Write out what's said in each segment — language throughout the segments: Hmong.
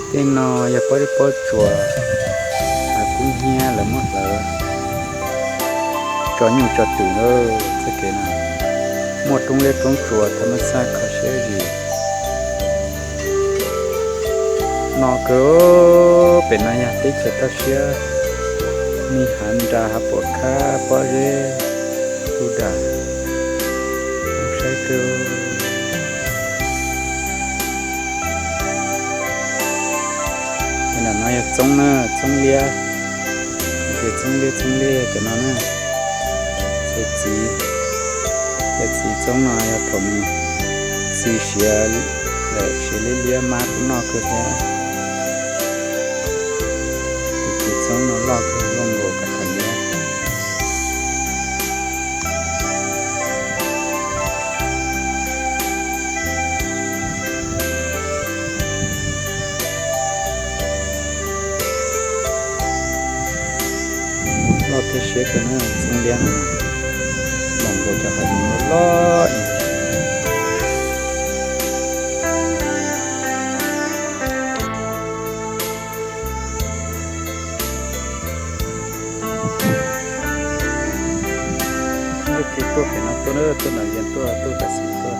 Tej no yog pob zeb pob tsuas, hav kub hnyiab lawv muab hlawv tso nyuj tso twm lawm. Txoj kev no muaj roob liab roob tsuas tham mas xaj kho siab zim no kawg. Pem no yog teb chaws toj siab, me hav nras hav puam khab pob zeb tu dam, saib kawg. Nim no yog txoob na, txoob liab, tias txoob liab txoob liab yog cov no na. Txhais txiv, txhais txiv txoob no yog thaum nws txi siav, siav liab liab mab kuj noj kawg thiab. Tus txiv txoob no loj kawg, loj nkaus kav tham liab. Loj thiab siab kawg na, txoob liab no, loj nkaus cov hav zoov loj loj. Yog kev tuaj pem no tuaj na, tuaj nram yees tuaj, tuaj tam sim tuaj,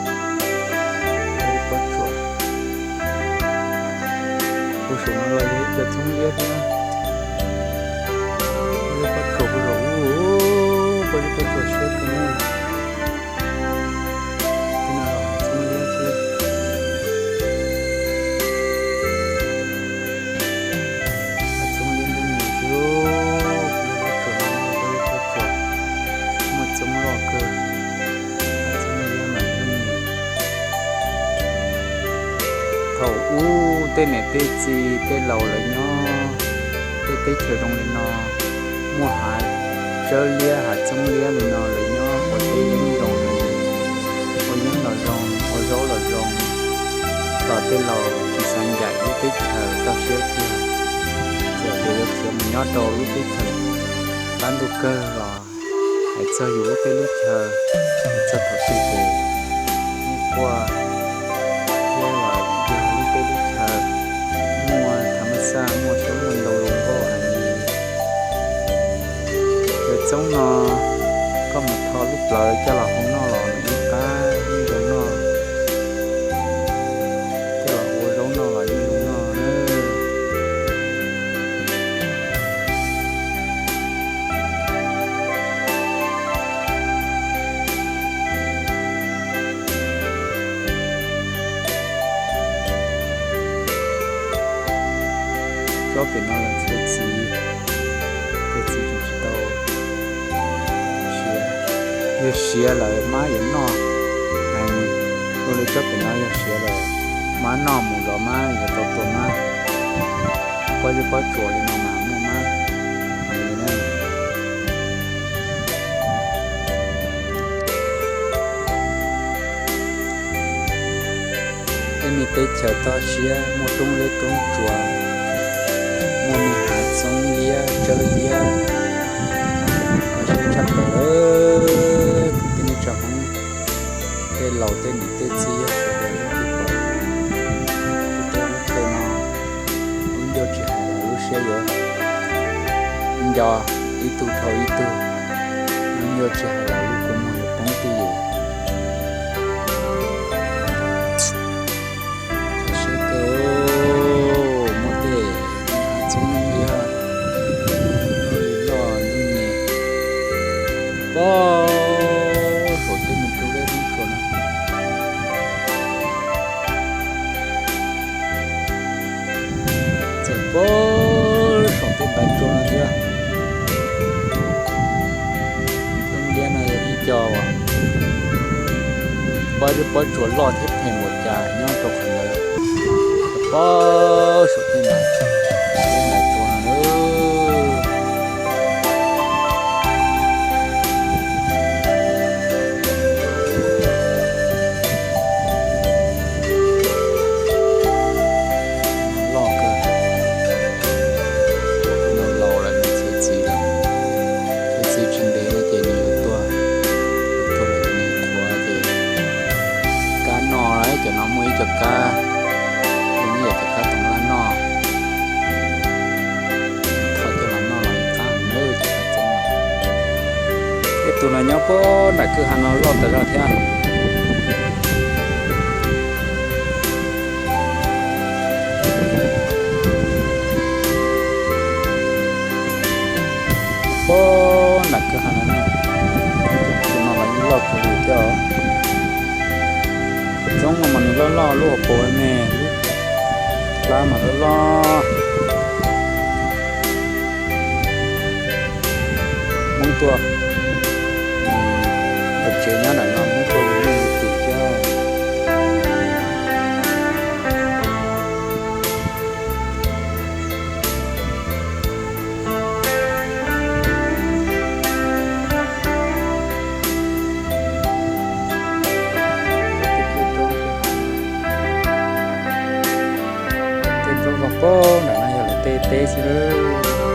pob tsuas. Kuv saum no los yog ib co txoob liab thiab, pob tsuas kuj zoo, pob zeb pob tsuas siab kawg. Txoob liab thiab, txoob liab ntub ntws thiab, pob tsuas no, pob zeb pob tsuas muaj txoob loj kawg, txoob liab mas ntub ntws. Thaum ub tej niam tej txiv tej laus lawv nyob tej teb chaws zoo li no, muaj hav tsawb liab hav txoob liab li no lawv nyob ua teb yeeb zoo, ua yeeb los zoo, ua zaub los zoo. Los tej laus tsis xav ncaim lub teb chaws toj siab kiag, txawm tias yuav khiav mus nyob rau lub teb chaws qab ntuj kawg los hais txog yus lub teb lub chaw, hais txog thaum twg ces muaj quaj thiab los yog lub teb lub chaw muaj tham mas xaj, muaj xyoob muaj ntoo zoo nkauj heev li. Cov txoob no koj mus tho lub plawv coj los hau noj los nws yeej qab yeej zoo noj, coj los ua zaub noj los yeej zoo noj na. Tsob pem no los txhais txiv, txhais txiv tseem tsis tau siav, yog siav lawm mab yuav noj. Ua li tsob pem no yog siav lawm mab noj mus zov mab yuav tau tua mab. Pob zeb pob tsuas li no mas muaj mab heev li na. Tej me teb chaws toj siab muaj roob liab roob tsuas, muaj me hav txoob liab tsawb liab, kho siab tshaj plaws lawm. Kwv tij neej tsa Hmoob, tej laus tej niam tej txiv yog sawv daws leej twg pom kuv tej lub chaw no, lub ncauj tsis hais lawm lub siab yuav nco ib tug dhau ib tug, lub ncauj tsis hais lawm lub kua muag yuav poob twj ywm. Kho siab kawg, muaj tej hav txoob liab loj ntxoov nyem, pob saum tej me roob liab roob tsuas no. Txawm pob saum tej ntav tsua no thiab. Roob liab no yog ib co uas pob zeb pob tsuas loj thiab phem npaum cas nyob rau qhov ntawd. Pob saum tej ntav, tej ntav tsua no. Loj kawg, no laus lawm nws txhais txiv lawm, txhais txiv tsis ntev no ces nws yuav tuag, yuav tuag lawm ces nws qhuav ces kab noj lawm. Cov no muaj ib co kab, muaj ib yam cov kab tom Puag nram kwj ha no loj tas zog thiab. Puag nram kwj ha no, tus no los yeej loj kawg li thiab os. Cov roob no mas nws loj loj, lub hauv paus me, lub plab mas loj loj. Hmoob tuaj, ua tsev nyob nram no, Hmoob tuaj li tus thiab. Tej roob puag nram no yog lawv tej teb xwb lawm.